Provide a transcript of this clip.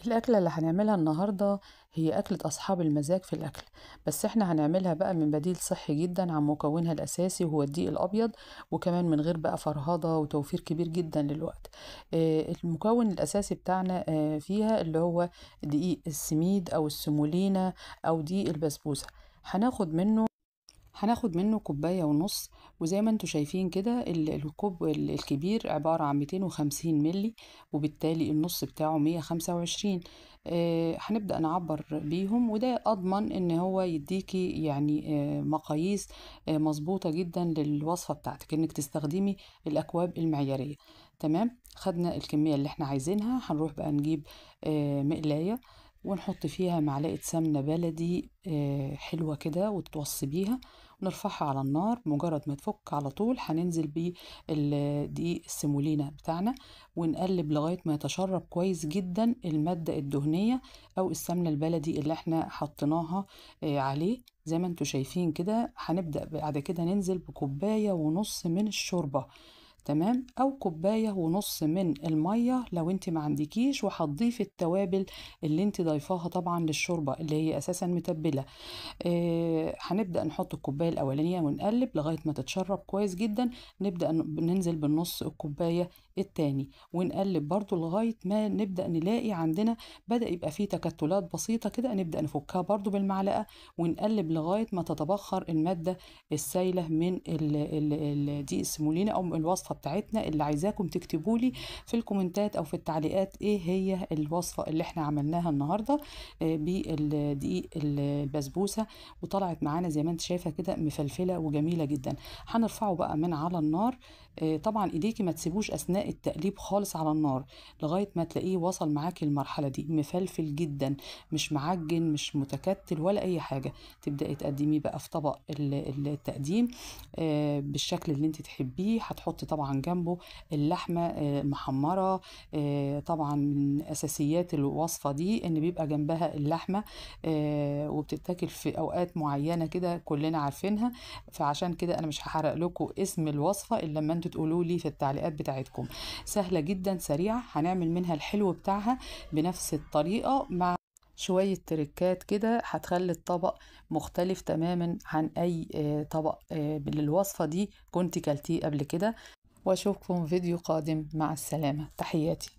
الأكلة اللي هنعملها النهاردة هي أكلة أصحاب المزاج في الأكل، بس احنا هنعملها بقى من بديل صحي جدا عن مكونها الأساسي وهو الدقيق الأبيض، وكمان من غير بقى فرهضة وتوفير كبير جدا للوقت. المكون الأساسي بتاعنا فيها اللي هو دقيق السميد أو السمولينا أو دقيق البسبوسة. هناخد منه كوباية ونص، وزي ما انتوا شايفين كده الكوب الكبير عبارة عن 250 ملي، وبالتالي النص بتاعه 125. هنبدأ نعبر بيهم، وده أضمن ان هو يديكي مقاييس مظبوطة جدا للوصفة بتاعتك، انك تستخدمي الأكواب المعيارية. تمام، خدنا الكمية اللي احنا عايزينها. هنروح بقى نجيب مقلاية ونحط فيها معلقة سمنة بلدي حلوة كده وتوصي بيها، ونرفعها على النار. مجرد ما تفك على طول هننزل بالدقيق السيمولينا بتاعنا ونقلب لغاية ما يتشرب كويس جدا المادة الدهنية أو السمنة البلدي اللي احنا حطيناها عليه. زي ما انتوا شايفين كده هنبدأ بعد كده ننزل بكوباية ونص من الشوربة، تمام، او كوباية ونص من المية لو انت ما عندكيش، وهتضيفي التوابل اللي انت ضايفاها طبعا للشوربة اللي هي اساسا متبلة. هنبدأ نحط الكوباية الاولانية ونقلب لغاية ما تتشرب كويس جدا. نبدأ ننزل بالنص الكوباية التاني ونقلب برضو لغاية ما نبدأ نلاقي عندنا بدأ يبقى فيه تكتلات بسيطة كده، نبدأ نفكها برضو بالمعلقة ونقلب لغاية ما تتبخر المادة السايلة من دقيق السيمولينا او الوصفة بتاعتنا. اللي عايزاكم تكتبوا لي في الكومنتات او في التعليقات ايه هي الوصفة اللي احنا عملناها النهاردة بالدقيق البسبوسة، وطلعت معانا زي ما انت شايفة كده مفلفلة وجميلة جدا. هنرفعه بقى من على النار. طبعا ايديكي ما تسيبوش اثناء التقليب خالص على النار لغاية ما تلاقيه وصل معاكي المرحلة دي، مفلفل جدا، مش معجن، مش متكتل ولا اي حاجة. تبدأي تقدميه بقى في طبق التقديم بالشكل اللي انت تحبيه. هتحطي طبعا جنبه اللحمة المحمرة. طبعا من أساسيات الوصفة دي إن بيبقى جنبها اللحمة، وبتتاكل في أوقات معينة كده كلنا عارفينها، فعشان كده أنا مش هحرق لكم اسم الوصفة إلا لما انتوا تقولوا لي في التعليقات بتاعتكم. سهلة جدا سريعة، هنعمل منها الحلو بتاعها بنفس الطريقة مع شوية تريكات كده هتخلي الطبق مختلف تماما عن أي طبق للوصفة دي كنت كلتيه قبل كده. واشوفكم فيديو قادم، مع السلامة، تحياتي.